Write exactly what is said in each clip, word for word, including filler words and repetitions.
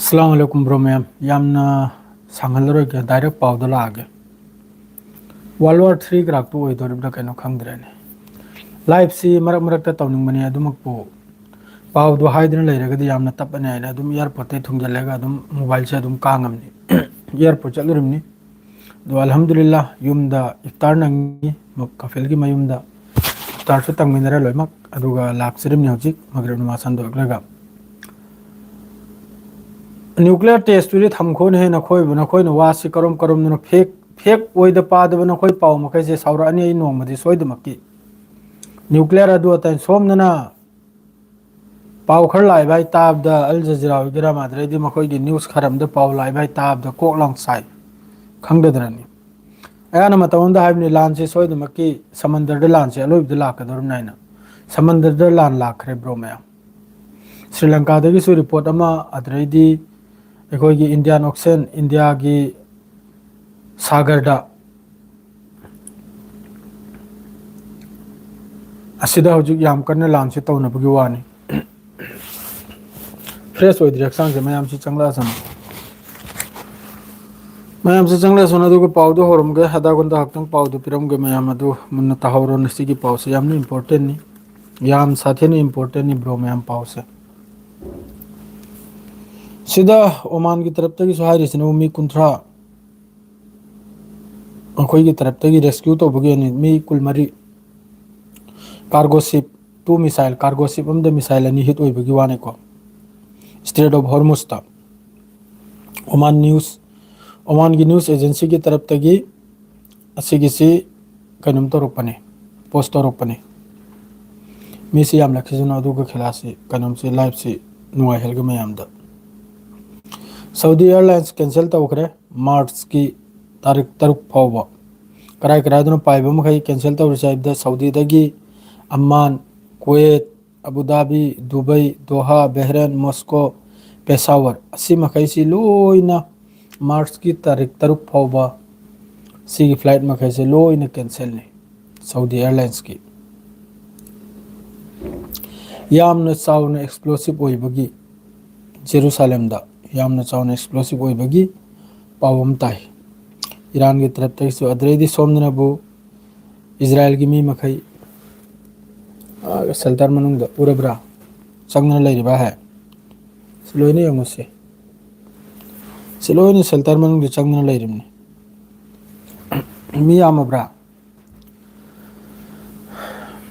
ꯑꯁꯂꯥꯃꯨ ꯑꯂꯥꯏꯀꯨꯝ bro ꯃꯌꯥꯝ, ꯌꯥꯝꯅ ꯁꯥꯡꯍꯜꯂꯔꯣꯏꯒꯦ, direct ꯄꯥꯎꯗ ꯂꯥꯛꯑꯒꯦ꯫ ꯋꯥꯔꯜ ꯋꯥꯔ ꯊ꯭ꯔꯤ ꯀꯔꯥꯛꯇꯨ ꯑꯣꯏꯗꯣꯔꯤꯕ꯭ꯔꯥ ꯀꯩꯅꯣ ꯈꯪꯗ꯭ꯔꯦꯅꯦ꯫ ꯂꯥꯏꯐꯁꯤ ꯃꯔꯛ ꯃꯔꯛꯇ ꯇꯧꯅꯤꯡꯕꯅꯤ, ꯑꯗꯨꯃꯛꯄꯨ ꯄꯥꯎꯗꯣ ꯍꯥꯏꯗꯅ ꯂꯩꯔꯒꯗꯤ ꯌꯥꯝꯅ ꯇꯞꯄꯅꯤ ꯍꯥꯏꯅ ꯑꯗꯨꯝ ꯏꯌꯥꯔꯄꯣꯔꯠꯇꯩ ꯊꯨꯡꯖꯜꯂꯒ ꯑꯗꯨꯝ ꯃꯣꯕꯥꯏꯜꯁꯦ ꯑꯗꯨꯝ ꯀꯥꯡꯉꯝꯅꯤ꯫ ꯏꯌꯥꯔꯄꯣꯔꯠ ꯆꯠꯂꯨꯔꯤꯕꯅꯤ, ꯑꯗꯣ ꯑꯜꯍꯝꯗꯨꯂꯤꯜꯂꯥ ꯌꯨꯝꯗ ꯏꯐꯇꯥꯔ ꯅꯪꯉꯤ, ꯀꯐꯤꯜꯒꯤ ꯃꯌꯨꯝꯗ ꯏꯐꯇꯥꯔꯁꯨ ꯇꯪꯃꯤꯟꯅꯔꯦ ꯂꯣꯏꯅꯃꯛ, ꯑꯗꯨꯒ ꯂꯥꯛꯆꯔꯤꯕꯅꯤ ꯍꯧꯖꯤꯛ ꯃꯒ꯭ꯔꯤꯕ ꯅꯃꯥꯖ ꯁꯟꯗꯣꯛꯂꯒ꯫ ꯅ꯭ꯌꯨꯀ꯭ꯂꯤꯌꯔ ꯇꯦꯁꯇꯨꯗꯤ ꯊꯝꯈꯣꯅꯦꯍꯦ ꯅꯈꯣꯏꯕꯨ, ꯅꯈꯣꯏꯅ ꯋꯥꯁꯤ ꯀꯔꯝ ꯀꯔꯝꯗꯅꯣ ꯐꯦꯛ ꯐꯦꯛ ꯑꯣꯏꯗ ꯄꯥꯗꯕ ꯅꯈꯣꯏ ꯄꯥꯎ ꯃꯈꯩꯁꯦ ꯁꯥꯎꯔꯛꯑꯅꯤ ꯑꯩ ꯅꯣꯡꯃꯗꯤ ꯁꯣꯏꯗꯃꯛꯀꯤ꯫ ꯅ꯭ꯌꯨꯀ꯭ꯂꯤꯌꯔ ꯑꯗꯨ ꯑꯇꯩ ꯁꯣꯝꯗꯅ ꯄꯥꯎ ꯈꯔ ꯂꯥꯛꯏꯕ ꯍꯥꯏ ꯇꯥꯕꯗ, ꯑꯜ ꯖꯖꯤꯔꯥ ꯑꯣꯏꯒꯦꯔꯥ, ꯃꯥꯗ꯭ꯔꯩꯗꯤ ꯃꯈꯣꯏꯒꯤ ꯅ꯭ꯌꯨꯁ ꯈꯔ ꯑꯝꯗ ꯄꯥꯎ ꯂꯥꯛꯏꯕ ꯍꯥꯏ ꯇꯥꯕꯗ ꯀꯣꯛ ꯂꯥꯡ ꯁꯥꯏ꯫ ꯈꯪꯗꯗꯅꯅꯤ꯫ ꯑꯌꯥꯝꯕ ꯃꯇꯝ ꯑꯃꯗ ꯍꯥꯏꯕꯅꯤ, ꯂꯥꯟꯁꯦ ꯁꯣꯏꯗꯃꯛꯀꯤ ꯁꯃꯟꯗꯔꯗ ꯂꯥꯟꯁꯦ ꯑꯂꯣꯏꯕꯗ ꯂꯥꯛꯀꯗꯧꯔꯤꯕꯅꯤ ꯍꯥꯏꯅ꯫ ꯁꯃꯟꯗꯔꯗ ꯂꯥꯟ ꯂꯥꯛꯈ꯭ꯔꯦ ꯕ꯭ꯔꯣ ꯃꯌꯥꯝ꯫ ꯁ꯭ꯔꯤ ꯂꯪꯀꯥꯗꯒꯤꯁꯨ ꯔꯤꯄꯣꯔꯠ ꯑꯃ, ꯑꯗꯨꯗꯩꯗꯤ ꯑꯩꯈꯣꯏꯒꯤ ꯏꯟꯗꯤꯌꯥꯟ ꯑꯣꯁꯤꯟ, ꯏꯟꯗꯤꯌꯥꯒꯤ ꯁꯥꯒꯔꯗ, ꯑꯁꯤꯗ ꯍꯧꯖꯤꯛ ꯌꯥꯝ ꯀꯟꯅ ꯂꯥꯟꯁꯦ ꯇꯧꯅꯕꯒꯤ ꯋꯥꯅꯤ꯫ ꯐ꯭ꯔꯦꯁ ꯑꯣꯏꯗ꯭ꯔꯤ ꯍꯛꯆꯥꯡꯁꯦ, ꯃꯌꯥꯝꯁꯤ ꯆꯪꯂꯛꯑꯁꯅꯨ꯫ ꯃꯌꯥꯝꯁꯤ ꯆꯪꯂꯛꯑꯁꯅꯨ, ꯑꯗꯨꯒ ꯄꯥꯎꯗꯣ ꯍꯧꯔꯝꯒꯦ, ꯍꯗꯥ ꯒꯨꯟꯗꯥ ꯈꯛꯇꯪ ꯄꯥꯎꯗꯣ ꯄꯤꯔꯝꯒꯦ꯫ ꯃꯌꯥꯝ ꯑꯗꯨ ꯃꯨꯟꯅ ꯇꯥꯍꯧꯔꯣ, ꯉꯁꯤꯒꯤ ꯄꯥꯎꯁꯦ ꯌꯥꯝꯅ ꯏꯝꯄꯣꯔꯇꯦꯟꯅꯤ, ꯌꯥꯝ ꯁꯥꯊꯤꯅ ꯏꯝꯄꯣꯔꯇꯦꯟꯅꯤ ꯕ꯭ꯔꯣ ꯃꯌꯥꯝ ꯄꯥꯎꯁꯦ꯫ ꯁꯤꯗ ꯑꯣꯃꯥꯟꯒꯤ ꯇꯔꯞꯇꯒꯤꯁꯨ ꯍꯥꯏꯔꯤꯁꯤꯅ ꯃꯤ ꯀꯨꯟꯊ꯭ꯔꯥ ꯑꯩꯈꯣꯏꯒꯤ ꯇꯔꯞꯇꯒꯤ ꯔꯦꯁꯀ꯭ꯌꯨ ꯇꯧꯕꯒꯤ ꯑꯣꯏꯅ ꯃꯤ ꯀꯨꯟꯃꯔꯤ, cargo ship, two missile, cargo ship ꯑꯃꯗ ꯃꯤꯁꯥꯏꯜ ꯑꯅꯤ ꯍꯤꯠ ꯑꯣꯏꯕꯒꯤ ꯋꯥꯅꯤꯀꯣ꯫ ꯁ꯭ꯇ꯭ꯔꯦꯠ ꯑꯣꯐ ꯍꯣꯔꯃꯨꯁꯇ ꯑꯣꯃꯥꯟ ꯅ꯭ꯌꯨꯁ, ꯑꯣꯃꯥꯟꯒꯤ ꯅ꯭ꯌꯨꯁ ꯑꯦꯖꯦꯟꯁꯤꯒꯤ ꯇꯔꯞꯇꯒꯤ ꯑꯁꯤꯒꯤꯁꯤ ꯀꯩꯅꯣꯝ ꯇꯧꯔꯛꯄꯅꯤ, ꯄꯣꯁ ꯇꯧꯔꯛꯄꯅꯤ꯫ ꯃꯤꯁꯤ ꯌꯥꯝꯂꯛꯈꯤꯁꯅꯨ, ꯑꯗꯨꯒ ꯈꯦꯂꯥꯁꯤ, ꯀꯩꯅꯣꯝꯁꯤ, ꯂꯥꯏꯐꯁꯤ ꯅꯨꯡꯉꯥꯏꯍꯜꯒꯦ ꯃꯌꯥꯝꯗ꯫ ꯁꯥꯎꯗꯤ ꯑꯦꯌꯔꯂꯥꯏꯟꯁ ꯀꯦꯟꯁꯦꯜ ꯇꯧꯈ꯭ꯔꯦ ꯃꯥꯔꯆꯀꯤ ꯇꯥꯔꯤꯛ ꯇꯔꯨꯛ ꯐꯥꯎꯕ꯫ ꯀꯔꯥꯏ ꯀꯔꯥꯏꯗꯅꯣ ꯄꯥꯏꯕ ꯃꯈꯩ ꯀꯦꯟꯁꯦꯜ ꯇꯧꯔꯤꯁꯦ ꯍꯥꯏꯕꯗ ꯁꯥꯎꯗꯤꯗꯒꯤ Amman, Kuwait, Abu Dhabi, Dubai, Doha, Bahrain, Moscow, Peshawar, ꯑꯁꯤ ꯃꯈꯩꯁꯤ ꯂꯣꯏꯅ ꯃꯥꯔꯆꯀꯤ ꯇꯥꯔꯤꯛ ꯇꯔꯨꯛ ꯐꯥꯎꯕ ꯁꯤꯒꯤ ꯐ꯭ꯂꯥꯏꯠ ꯃꯈꯩꯁꯦ ꯂꯣꯏꯅ ꯀꯦꯟꯁꯦꯜꯅꯤ꯫ ꯁꯥꯎꯗꯤ ꯑꯦꯌꯔꯂꯥꯏꯟꯁꯀꯤ ꯌꯥꯝꯅ ꯆꯥꯎꯅ ꯑꯦꯛꯁꯄ꯭ꯂꯣꯁꯤꯞ ꯑꯣꯏꯕꯒꯤ ꯖꯦꯔꯨꯁꯥꯂꯦꯝꯗ ꯌꯥꯝꯅ ꯆꯥꯎꯅ ꯑꯦꯛꯁꯄ꯭ꯂꯣꯁꯤꯞ ꯑꯣꯏꯕꯒꯤ ꯄꯥꯎ ꯑꯃ ꯇꯥꯏ꯫ ꯏꯔꯥꯟꯒꯤ ꯇꯔꯞꯇꯒꯤꯁꯨ꯫ ꯑꯗꯨꯗꯩꯗꯤ ꯁꯣꯝꯗꯅꯕꯨ ꯏꯖꯔꯥꯏꯜꯒꯤ ꯃꯤ ꯃꯈꯩ, ꯑꯥ, ꯁꯦꯜꯇꯔ ꯃꯅꯨꯡꯗ ꯎꯔꯕ꯭ꯔꯥ? ꯆꯪꯗꯅ ꯂꯩꯔꯤꯕ ꯍꯥꯏ꯫ ꯁꯤ ꯂꯣꯏꯅ ꯌꯦꯡꯉꯨꯁꯦ꯫ ꯁꯤ ꯂꯣꯏꯅ ꯁꯦꯜꯇꯔ ꯃꯅꯨꯡꯗ ꯆꯪꯗꯅ ꯂꯩꯔꯤꯕꯅꯤ꯫ ꯃꯤ ꯌꯥꯝꯃꯕ꯭ꯔꯥ?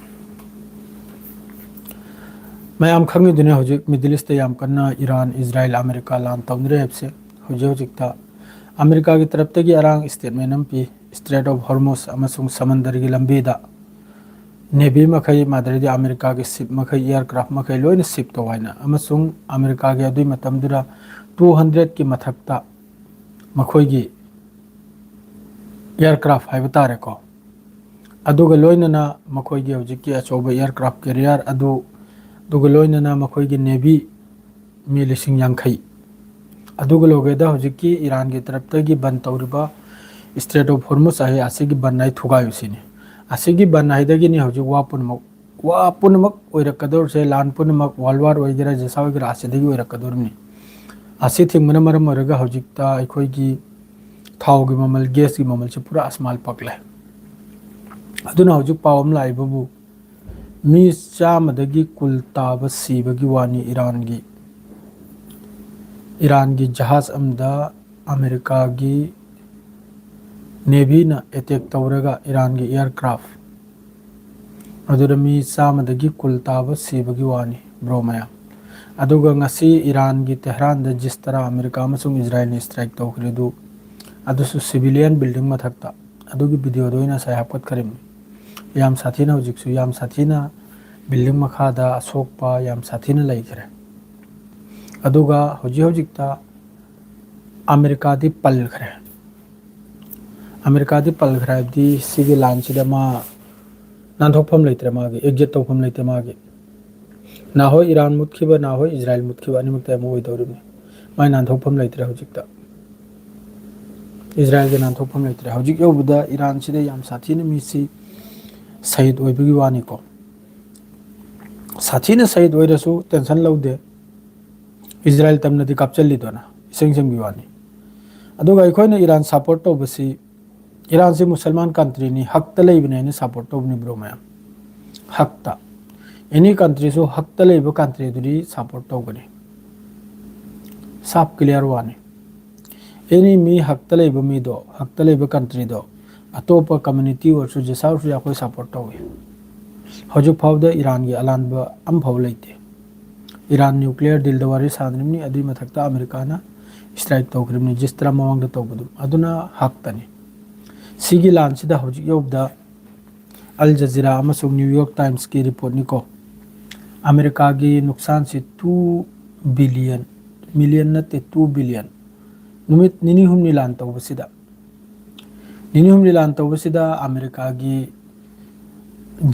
ꯃꯌꯥꯝ ꯈꯪꯉꯤꯗꯨꯅꯤ, ꯍꯧꯖꯤꯛ ꯃꯤꯗꯜ ꯏꯁꯇ ꯌꯥꯝ ꯀꯟꯅ ꯏꯔꯥꯟ, ꯏꯖꯔꯥꯏꯜ, ꯑꯃꯦꯔꯤꯀꯥ ꯂꯥꯟ ꯇꯧꯅꯔꯦ ꯍꯥꯏꯕꯁꯦ꯫ ꯍꯧꯖꯤꯛ ꯍꯧꯖꯤꯛꯇ ꯑꯃꯦꯔꯤꯀꯥꯒꯤ ꯇꯔꯞꯇꯒꯤ ꯑꯔꯥꯡ ꯁ꯭ꯇꯦꯠꯃꯦꯟ ꯑꯃ ꯄꯤ꯫ ꯁ꯭ꯇ꯭ꯔꯦꯠ ꯑꯣꯐ ꯍꯣꯔꯃꯨꯁ ꯑꯃꯁꯨꯡ ꯁꯃꯟꯗꯔꯒꯤ ꯂꯝꯕꯤꯗ ꯅꯦꯚꯤ ꯃꯈꯩ, ꯃꯗꯨꯗꯩꯗꯤ ꯑꯃꯦꯔꯤꯀꯥꯒꯤ ꯁꯤꯞ ꯃꯈꯩ, ꯑꯦꯌꯔꯀ꯭ꯔꯥꯐ ꯃꯈꯩ ꯂꯣꯏꯅ ꯁꯤꯞ ꯇꯧ ꯍꯥꯏꯅ, ꯑꯃꯁꯨꯡ ꯑꯃꯦꯔꯤꯀꯥꯒꯤ ꯑꯗꯨꯒꯤ ꯃꯇꯝꯗꯨꯗ ꯇꯨ ꯍꯟꯗ꯭ꯔꯦꯠꯀꯤ ꯃꯊꯛꯇ ꯃꯈꯣꯏꯒꯤ ꯑꯦꯌꯔꯀ꯭ꯔꯥꯐ ꯍꯥꯏꯕ ꯇꯥꯔꯦꯀꯣ, ꯑꯗꯨꯒ ꯂꯣꯏꯅꯅ ꯃꯈꯣꯏꯒꯤ ꯍꯧꯖꯤꯛꯀꯤ ꯑꯆꯧꯕ ꯑꯦꯌꯔꯀ꯭ꯔꯥꯐ ꯀꯦꯔꯤꯌꯔ ꯑꯗꯨ, ꯑꯗꯨꯒ ꯂꯣꯏꯅꯅ ꯃꯈꯣꯏꯒꯤ ꯅꯦꯚꯤ ꯃꯤ ꯂꯤꯁꯤꯡ ꯌꯥꯡꯈꯩ, ꯑꯗꯨꯒ ꯂꯣꯏꯒꯦꯗ ꯍꯧꯖꯤꯛꯀꯤ ꯏꯔꯥꯟꯒꯤ ꯇꯔꯞꯇꯒꯤ ꯕꯟ ꯇꯧꯔꯤꯕ ꯁ꯭ꯇ꯭ꯔꯦꯠ ꯑꯣꯐ ꯍꯣꯔꯃꯨꯁ ꯑꯁꯤ, ꯑꯁꯤꯒꯤ ꯕꯟ ꯍꯥꯏ ꯊꯨꯒꯥꯏꯕꯁꯤꯅꯤ꯫ ꯑꯁꯤꯒꯤ ꯕꯟ ꯍꯥꯏꯗꯒꯤꯅꯤ ꯍꯧꯖꯤꯛ ꯋꯥ ꯄꯨꯝꯅꯃꯛ, ꯋꯥ ꯄꯨꯝꯅꯃꯛ ꯑꯣꯏꯔꯛꯀꯗꯧꯔꯤꯁꯦ, ꯂꯥꯟ ꯄꯨꯝꯅꯃꯛ, ꯋꯥꯔꯜ ꯋꯥꯔ ꯑꯣꯏꯒꯦꯔꯥ, ꯖꯦꯁꯥ ꯑꯣꯏꯒꯦꯔꯥ, ꯑꯁꯤꯗꯒꯤ ꯑꯣꯏꯔꯛꯀꯗꯧꯔꯤꯕꯅꯤ꯫ ꯑꯁꯤ ꯊꯤꯡꯕꯅ ꯃꯔꯝ ꯑꯣꯏꯔꯒ ꯍꯧꯖꯤꯛꯇ ꯑꯩꯈꯣꯏꯒꯤ ꯊꯥꯎꯒꯤ ꯃꯃꯜ, ꯒ꯭ꯌꯥꯁꯀꯤ ꯃꯃꯜꯁꯦ ꯄꯨꯔꯥ ꯑꯁꯃꯥꯟ ꯄꯛꯂꯦ꯫ ꯑꯗꯨꯅ ꯍꯧꯖꯤꯛ ꯄꯥꯎ ꯑꯃ ꯂꯥꯛꯏꯕꯕꯨ ꯃꯤ ꯆꯥꯝꯃꯗꯒꯤ ꯀꯨꯟ ꯇꯥꯕ ꯁꯤꯕꯒꯤ ꯋꯥꯅꯤ ꯏꯔꯥꯟꯒꯤ, ꯏꯔꯥꯟꯒꯤ ꯖꯍꯥꯖ ꯑꯃꯗ ꯑꯃꯦꯔꯤꯀꯥꯒꯤ ꯅꯦꯚꯤꯅ ꯑꯦꯇꯦꯛ ꯇꯧꯔꯒ ꯏꯔꯥꯟꯒꯤ ꯑꯦꯌꯔꯀ꯭ꯔꯥꯐ ꯑꯗꯨꯗ ꯃꯤ ꯆꯥꯝꯃꯗꯒꯤ ꯀꯨꯟ ꯇꯥꯕ ꯁꯤꯕꯒꯤ ꯋꯥꯅꯤ, ꯕ꯭ꯔꯣ ꯃꯌꯥꯝ꯫ ꯑꯗꯨꯒ ꯉꯁꯤ ꯏꯔꯥꯟꯒꯤ ꯇꯦꯍ꯭ꯔꯥꯟꯗ ꯖꯤꯁꯇꯔꯥ ꯑꯃꯦꯔꯤꯀꯥ ꯑꯃꯁꯨꯡ ꯏꯖꯔꯥꯏꯜꯅ ꯁ꯭ꯇ꯭ꯔꯥꯏꯛ ꯇꯧꯈ꯭ꯔꯤꯗꯨ, ꯑꯗꯨꯁꯨ ꯁꯤꯚꯤꯂꯤꯌꯟ ꯕꯤꯜꯗꯤꯡ ꯃꯊꯛꯇ꯫ ꯑꯗꯨꯒꯤ ꯚꯤꯗꯤꯑꯣꯗꯣ ꯑꯩꯅ ꯉꯁꯥꯏ ꯍꯥꯞꯀꯠꯈ꯭ꯔꯤꯕꯅꯤ꯫ ꯌꯥꯝ ꯁꯥꯊꯤꯅ, ꯍꯧꯖꯤꯛꯁꯨ ꯌꯥꯝ ꯁꯥꯊꯤꯅ ꯕꯤꯜꯗꯤꯡ ꯃꯈꯥꯗ ꯑꯁꯣꯛꯄ ꯌꯥꯝ ꯁꯥꯊꯤꯅ ꯂꯩꯈ꯭ꯔꯦ꯫ ꯑꯗꯨꯒ ꯍꯧꯖꯤꯛ ꯍꯧꯖꯤꯛꯇ ꯑꯃꯦꯔꯤꯀꯥꯗꯤ ꯄꯜꯈ꯭ꯔꯦ꯫ ꯑꯃꯦꯔꯤꯀꯥꯗꯤ ꯄꯜꯈ꯭ꯔꯦ ꯍꯥꯏꯕꯗꯤ ꯁꯤꯒꯤ ꯂꯥꯟꯁꯤꯗ ꯃꯥ ꯅꯥꯟꯊꯣꯛꯐꯝ ꯂꯩꯇ꯭ꯔꯦ, ꯃꯥꯒꯤ ꯑꯦꯛꯖꯤꯠ ꯇꯧꯐꯝ ꯂꯩꯇ꯭ꯔꯦ ꯃꯥꯒꯤ꯫ ꯅꯍꯣꯏ ꯏꯔꯥꯟ ꯃꯨꯠꯈꯤꯕ, ꯅꯍꯣꯏ ꯏꯖꯔꯥꯏꯜ ꯃꯨꯠꯈꯤꯕ, ꯑꯅꯤꯃꯛꯇ ꯑꯃ ꯑꯣꯏꯗꯧꯔꯤꯕꯅꯤ꯫ ꯃꯥꯏ ꯅꯥꯟꯊꯣꯛꯐꯝ ꯂꯩꯇ꯭ꯔꯦ ꯍꯧꯖꯤꯛꯇ꯫ ꯏꯖꯔꯥꯏꯜꯒꯤ ꯅꯥꯟꯊꯣꯛꯐꯝ ꯂꯩꯇ꯭ꯔꯦ꯫ ꯍꯧꯖꯤꯛ ꯌꯧꯕꯗ ꯏꯔꯥꯟꯁꯤꯗ ꯌꯥꯝ ꯁꯥꯊꯤꯅ ꯃꯤꯁꯤ ꯁꯍꯤꯗ ꯑꯣꯏꯕꯒꯤ ꯋꯥꯅꯤꯀꯣ꯫ ꯁꯥꯊꯤꯅ ꯁꯍꯤꯗ ꯑꯣꯏꯔꯁꯨ ꯇꯦꯟꯁꯟ ꯂꯧꯗꯦ꯫ ꯏꯖꯔꯥꯏꯜ ꯇꯝꯅꯗꯤ ꯀꯥꯞꯆꯜꯂꯤꯗꯣꯅ ꯏꯁꯝ ꯁꯝꯒꯤ ꯋꯥꯅꯤ꯫ ꯑꯗꯨꯒ ꯑꯩꯈꯣꯏꯅ ꯏꯔꯥꯟ ꯁꯄꯣꯔꯠ ꯇꯧꯕꯁꯤ, ꯏꯔꯥꯟꯁꯤ ꯃꯨꯁꯜꯃꯥꯟ ꯀꯟꯇ꯭ꯔꯤꯅꯤ, ꯍꯛꯇ ꯂꯩꯕꯅꯦ ꯍꯥꯏꯅ ꯁꯄꯣꯔꯠ ꯇꯧꯕꯅꯤ ꯕ꯭ꯔꯣ ꯃꯌꯥꯝ꯫ ꯍꯛꯇ꯫ ꯑꯦꯅꯤ ꯀꯟꯇ꯭ꯔꯤꯁꯨ ꯍꯛꯇ ꯂꯩꯕ ꯀꯟꯇ꯭ꯔꯤꯗꯨꯗꯤ ꯁꯄꯣꯔꯠ ꯇꯧꯒꯅꯤ꯫ ꯁꯥꯞ ꯀ꯭ꯂꯤꯌꯥꯔ ꯋꯥꯅꯤ꯫ ꯑꯦꯅꯤ ꯃꯤ ꯍꯛꯇ ꯂꯩꯕ ꯃꯤꯗꯣ, ꯍꯛꯇ ꯂꯩꯕ ꯀꯟꯇ꯭ꯔꯤꯗꯣ, ꯑꯇꯣꯞꯄ ꯀꯝꯃ꯭ꯌꯨꯅꯤꯇꯤ ꯑꯣꯏꯔꯁꯨ ꯖꯤꯁꯥ ꯑꯣꯏꯔꯁꯨ ꯑꯩꯈꯣꯏ ꯁꯄꯣꯔꯠ ꯇꯧꯏ꯫ ꯍꯧꯖꯤꯛ ꯐꯥꯎꯗ ꯏꯔꯥꯟꯒꯤ ꯑꯂꯥꯟꯕ ꯑꯃꯐꯥꯎ ꯂꯩꯇꯦ꯫ ꯏꯔꯥꯟ ꯅ꯭ꯌꯨꯀ꯭ꯂꯤꯌꯔ ꯗꯤꯜꯗ ꯋꯥꯔꯤ ꯁꯥꯟꯅꯔꯤꯕꯅꯤ, ꯑꯗꯨꯒꯤ ꯃꯊꯛꯇ ꯑꯃꯦꯔꯤꯀꯥꯅ ꯏꯁꯇ꯭ꯔꯥꯏꯛ ꯇꯧꯈ꯭ꯔꯤꯕꯅꯤ ꯖꯤꯁ ꯇꯔꯥ ꯃꯃꯥꯡꯗ ꯇꯧꯕꯗꯨ, ꯑꯗꯨꯅ ꯍꯛꯇꯅꯤ꯫ ꯁꯤꯒꯤ ꯂꯥꯟꯁꯤꯗ ꯍꯧꯖꯤꯛ ꯌꯧꯕꯗ ꯑꯜ ꯖꯖꯤꯔꯥ ꯑꯃꯁꯨꯡ ꯅ꯭ꯌꯨ ꯌꯣꯔꯛ ꯇꯥꯏꯝꯁꯀꯤ ꯔꯤꯄꯣꯔꯠꯅꯤꯀꯣ꯫ ꯑꯃꯦꯔꯤꯀꯥꯒꯤ ꯅꯨꯛꯁꯥꯟꯁꯤ ꯇꯨ ꯕꯤꯂꯤꯌꯟ, ꯃꯤꯂꯤꯌꯟ ꯅꯠꯇꯦ, ꯇꯨ ꯕꯤꯂꯤꯌꯟ꯫ ꯅꯨꯃꯤꯠ ꯅꯤꯅꯤ ꯍꯨꯝꯅꯤ ꯂꯥꯟ ꯇꯧꯕꯁꯤꯗ, ꯅꯤꯅꯤ ꯍꯨꯝꯅꯤ ꯂꯥꯟ ꯇꯧꯕꯁꯤꯗ ꯑꯃꯦꯔꯤꯀꯥꯒꯤ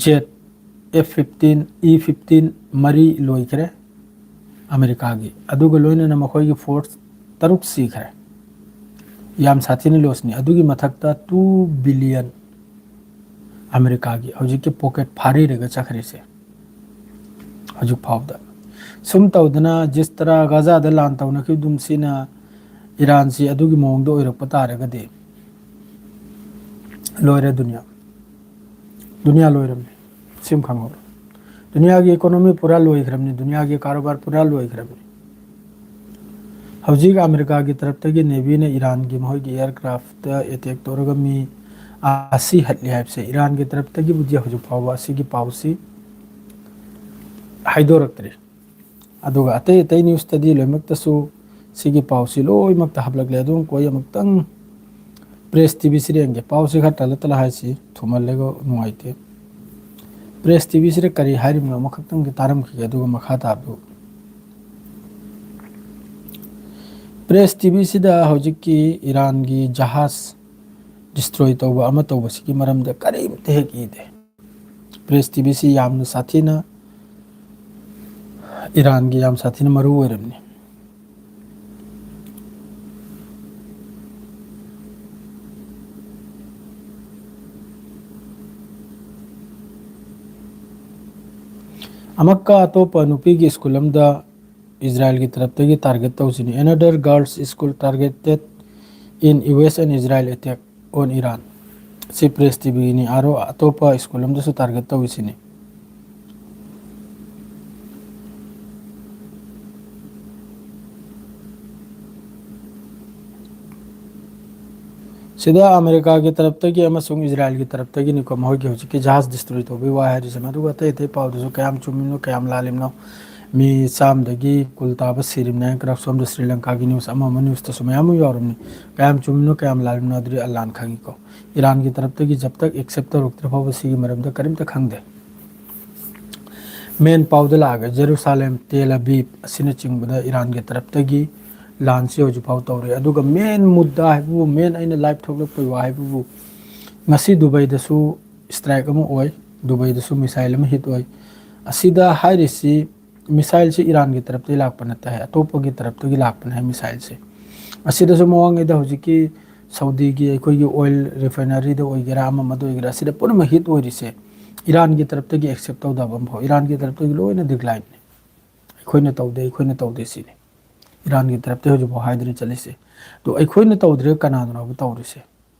Z F fifteen, E fifteen ꯃꯔꯤ ꯂꯣꯏꯈ꯭ꯔꯦ ꯑꯃꯦꯔꯤꯀꯥꯒꯤ꯫ ꯑꯗꯨꯒ ꯂꯣꯏꯅꯅ ꯃꯈꯣꯏꯒꯤ ꯐꯣꯔꯁ ꯇꯔꯨꯛ ꯁꯤꯈ꯭ꯔꯦ꯫ ꯌꯥꯝ ꯁꯥꯊꯤꯅ ꯂꯣꯁꯅꯤ꯫ ꯑꯗꯨꯒꯤ ꯃꯊꯛꯇ ꯇꯨ ꯕꯤꯂꯤꯌꯟ ꯑꯃꯦꯔꯤꯀꯥꯒꯤ ꯍꯧꯖꯤꯛꯀꯤ ꯄꯣꯀꯦꯠ ꯐꯥꯔꯤꯔꯒ ꯆꯠꯈ꯭ꯔꯤꯁꯦ ꯍꯧꯖꯤꯛ ꯐꯥꯎꯕꯗ꯫ ꯁꯨꯝ ꯇꯧꯗꯅ ꯖꯤꯁ ꯇꯔꯥ ꯒꯥꯖꯥꯗ ꯂꯥꯟ ꯇꯧꯅꯈꯤꯕꯗꯨꯝ ꯁꯤꯅ ꯏꯔꯥꯟꯁꯤ ꯑꯗꯨꯒꯤ ꯃꯑꯣꯡꯗ ꯑꯣꯏꯔꯛꯄ ꯇꯥꯔꯒꯗꯤ ꯂꯣꯏꯔꯦ ꯗꯨꯅꯤꯌꯥ꯫ ꯗꯨꯅꯤꯌꯥ ꯂꯣꯏꯔꯝꯅꯤ꯫ ꯁꯤꯝ ꯈꯪꯍꯧꯔꯣ꯫ ꯗꯨꯅꯤꯌꯥꯒꯤ ꯏꯀꯣꯅꯣꯃꯤ ꯄꯨꯔꯥ ꯂꯣꯏꯈ꯭ꯔꯕꯅꯤ, ꯗꯨꯅꯤꯌꯥꯒꯤ ꯀꯥꯔꯣꯕꯥꯔ ꯄꯨꯔꯥ ꯂꯣꯏꯈ꯭ꯔꯕꯅꯤ꯫ ꯍꯧꯖꯤꯛ ꯑꯃꯦꯔꯤꯀꯥꯒꯤ ꯇꯔꯞꯇꯒꯤ ꯅꯦꯚꯤꯅ ꯏꯔꯥꯟꯒꯤ ꯃꯈꯣꯏꯒꯤ ꯑꯦꯌꯔꯀ꯭ꯔꯥꯐꯇ ꯑꯦꯇꯦꯛ ꯇꯧꯔꯒ ꯃꯤ ꯑꯁꯤ ꯍꯠꯂꯤ ꯍꯥꯏꯕꯁꯦ ꯏꯔꯥꯟꯒꯤ ꯇꯔꯞꯇꯒꯤꯕꯨꯗꯤ ꯍꯧꯖꯤꯛ ꯐꯥꯎꯕ ꯑꯁꯤꯒꯤ ꯄꯥꯎꯁꯤ ꯍꯥꯏꯗꯣꯔꯛꯇ꯭ꯔꯤ꯫ ꯑꯗꯨꯒ ꯑꯇꯩ ꯑꯇꯩ ꯅ꯭ꯌꯨꯁꯇꯗꯤ ꯂꯣꯏꯅꯃꯛꯇꯁꯨ ꯁꯤꯒꯤ ꯄꯥꯎꯁꯤ ꯂꯣꯏꯅꯃꯛꯇ ꯍꯥꯞꯂꯛꯂꯦ꯫ ꯑꯗꯨꯝ ꯀꯣꯏ ꯑꯃꯨꯛꯇꯪ ꯄ꯭ꯔꯦꯁ ꯇꯤ ꯚꯤꯁꯤꯗ ꯌꯦꯡꯒꯦ꯫ ꯄꯥꯎꯁꯤ ꯈꯔ ꯇꯜꯂ ꯇꯜꯂ ꯍꯥꯏꯁꯤ ꯊꯨꯃꯜꯂꯦꯒ ꯅꯨꯡꯉꯥꯏꯇꯦ꯫ ꯄ꯭ꯔꯦꯁ ꯇꯤ ꯚꯤꯁꯤꯗ ꯀꯔꯤ ꯍꯥꯏꯔꯤꯕꯅꯣ ꯑꯃꯈꯛꯇꯪꯗꯤ ꯇꯥꯔꯝꯈꯤꯒꯦ, ꯑꯗꯨꯒ ꯃꯈꯥ ꯇꯥꯕꯗꯨ꯫ ꯄ꯭ꯔꯦꯁ ꯇꯤ ꯚꯤꯁꯤꯗ ꯍꯧꯖꯤꯛꯀꯤ ꯏꯔꯥꯟꯒꯤ ꯖꯍꯥꯖ ꯗꯤꯁꯇ꯭ꯔꯣꯏ ꯇꯧꯕ ꯑꯃ ꯇꯧꯕꯁꯤꯒꯤ ꯃꯔꯝꯗ ꯀꯔꯤꯝꯇ ꯍꯦꯛ ꯏꯗꯦ꯫ ꯄ꯭ꯔꯦꯁ ꯇꯤ ꯚꯤꯁꯤ ꯌꯥꯝꯅ ꯁꯥꯊꯤꯅ, ꯏꯔꯥꯟꯒꯤ ꯌꯥꯝ ꯁꯥꯊꯤꯅ ꯃꯔꯨ ꯑꯣꯏꯔꯕꯅꯤ꯫ ꯑꯃꯛꯀ ꯑꯇꯣꯞꯄ ꯅꯨꯄꯤꯒꯤ ꯁ꯭ꯀꯨꯜ ꯑꯃꯗ ꯏꯖꯔꯥꯏꯜꯒꯤ ꯇꯔꯞꯇꯒꯤ target ꯇꯧꯁꯤꯅꯤ꯫ Another girls school targeted in U S and Israel attack on Iran꯫ ꯁꯤ ꯄ꯭ꯔꯦꯁ ꯇꯤꯚꯤꯅꯤ꯫ ꯑꯥꯔꯣ ꯑꯇꯣꯞꯄ ꯁ꯭ꯀꯨꯜ ꯑꯃꯗꯁꯨ target ꯇꯧꯏꯁꯤꯅꯤ꯫ ꯁꯤꯗ ꯑꯃꯦꯔꯤꯀꯥꯒꯤ ꯇꯔꯞꯇꯒꯤ ꯑꯃꯁꯨꯡ ꯏꯖꯔꯥꯏꯜꯒꯤ ꯇꯔꯞꯇꯒꯤꯅꯤꯀꯣ, ꯃꯈꯣꯏꯒꯤ ꯍꯧꯖꯤꯛꯀꯤ ꯖꯍꯥꯖ destroy ꯇꯧꯕꯒꯤ ꯋꯥ ꯍꯥꯏꯔꯤꯁꯦ꯫ ꯃꯗꯨꯒ ꯑꯇꯩ ꯑꯇꯩ ꯄꯥꯎꯗꯨꯁꯨ ꯀꯌꯥꯝ ꯆꯨꯝꯃꯤꯅꯣ, ꯀꯌꯥꯝ ꯂꯥꯜꯂꯤꯕꯅꯣ, ꯃꯤ ꯆꯥꯝꯗꯒꯤ ꯀꯨꯜ ꯇꯥꯕ ꯁꯤꯔꯤꯕꯅꯦ ꯍꯥꯏꯅ ꯈꯔ ꯁꯣꯝꯗ ꯁ꯭ꯔꯤ ꯂꯪꯀꯥꯒꯤ news ꯑꯃ ꯑꯃ newsꯇꯁꯨ ꯃꯌꯥꯝ ꯑꯃ ꯌꯥꯎꯔꯝꯅꯤ꯫ ꯀꯌꯥꯝ ꯆꯨꯝꯃꯤꯅꯣ, ꯀꯌꯥꯝ ꯂꯥꯜꯂꯤꯕꯅꯣ ꯑꯗꯨꯗꯤ ꯑꯜꯂꯥꯅ ꯈꯪꯉꯤꯀꯣ꯫ ꯏꯔꯥꯟꯒꯤ ꯇꯔꯞꯇꯒꯤ ꯖꯕ ꯇꯛ accept ꯇꯧꯔꯛꯇ꯭ꯔꯤ ꯐꯥꯎꯕ ꯁꯤꯒꯤ ꯃꯔꯝꯗ ꯀꯔꯤꯝꯇ ꯈꯪꯗꯦ꯫ Main ꯄꯥꯎꯗ ꯂꯥꯛꯑꯒ ꯖꯦꯔꯨꯁꯥꯂꯦꯝ, ꯇꯦꯜ ꯑꯕꯤꯕ ꯑꯁꯤꯅꯆꯤꯡꯕꯗ ꯏꯔꯥꯟꯒꯤ ꯇꯔꯞꯇꯒꯤ ꯂꯥꯟꯁꯤ ꯍꯧꯖꯤꯛꯐꯥꯎ ꯇꯧꯔꯤ꯫ ꯑꯗꯨꯒ main ꯃꯨꯗꯥ ꯍꯥꯏꯕꯕꯨ, main ꯑꯩꯅ live ꯊꯣꯛꯂꯛꯄꯒꯤ ꯋꯥ ꯍꯥꯏꯕꯕꯨ, ꯉꯁꯤ ꯗꯨꯕꯩꯗꯁꯨ strike ꯑꯃ ꯑꯣꯏ, ꯗꯨꯕꯩꯗꯁꯨ missile ꯑꯃ hit ꯑꯣꯏ꯫ ꯑꯁꯤꯗ ꯍꯥꯏꯔꯤꯁꯤ missileꯁꯤ ꯏꯔꯥꯟꯒꯤ ꯇꯔꯞꯇꯒꯤ ꯂꯥꯛꯄ ꯅꯠꯇꯦ ꯍꯥꯏ, ꯑꯇꯣꯞꯄꯒꯤ ꯇꯔꯞꯇꯒꯤ ꯂꯥꯛꯄꯅꯦ ꯍꯥꯏ missileꯁꯦ꯫ ꯑꯁꯤꯗꯁꯨ ꯃꯃꯥꯡꯉꯩꯗ ꯍꯧꯖꯤꯛꯀꯤ ꯁꯥꯎꯗꯤꯒꯤ ꯑꯩꯈꯣꯏꯒꯤ oil refineryꯗ ꯑꯣꯏꯒꯦꯔꯥ, ꯑꯃ ꯑꯃꯗ ꯑꯣꯏꯒꯦꯔꯥ, ꯑꯁꯤꯗ ꯄꯨꯝꯅꯃꯛ hit ꯑꯣꯏꯔꯤꯁꯦ ꯏꯔꯥꯟꯒꯤ ꯇꯔꯞꯇꯒꯤ accept ꯇꯧꯗꯕ ꯑꯃꯐꯥꯎ, ꯏꯔꯥꯟꯒꯤ ꯇꯔꯞꯇꯒꯤ ꯂꯣꯏꯅ declineꯅꯦ꯫ ꯑꯩꯈꯣꯏꯅ ꯇꯧꯗꯦ, ꯑꯩꯈꯣꯏꯅ ꯇꯧꯗꯦ ꯁꯤꯅꯤ꯫ ꯏꯔꯥꯟꯒꯤ ꯇꯔꯞꯇꯒꯤ ꯍꯧꯖꯤꯛꯐꯥꯎ ꯍꯥꯏꯗꯅ ꯆꯠꯂꯤꯁꯦ꯫ ꯑꯗꯣ ꯑꯩꯈꯣꯏꯅ ꯇꯧꯗ꯭ꯔꯒ ꯀꯅꯥꯗꯅꯣꯕ ꯇꯧꯔꯤꯁꯦ?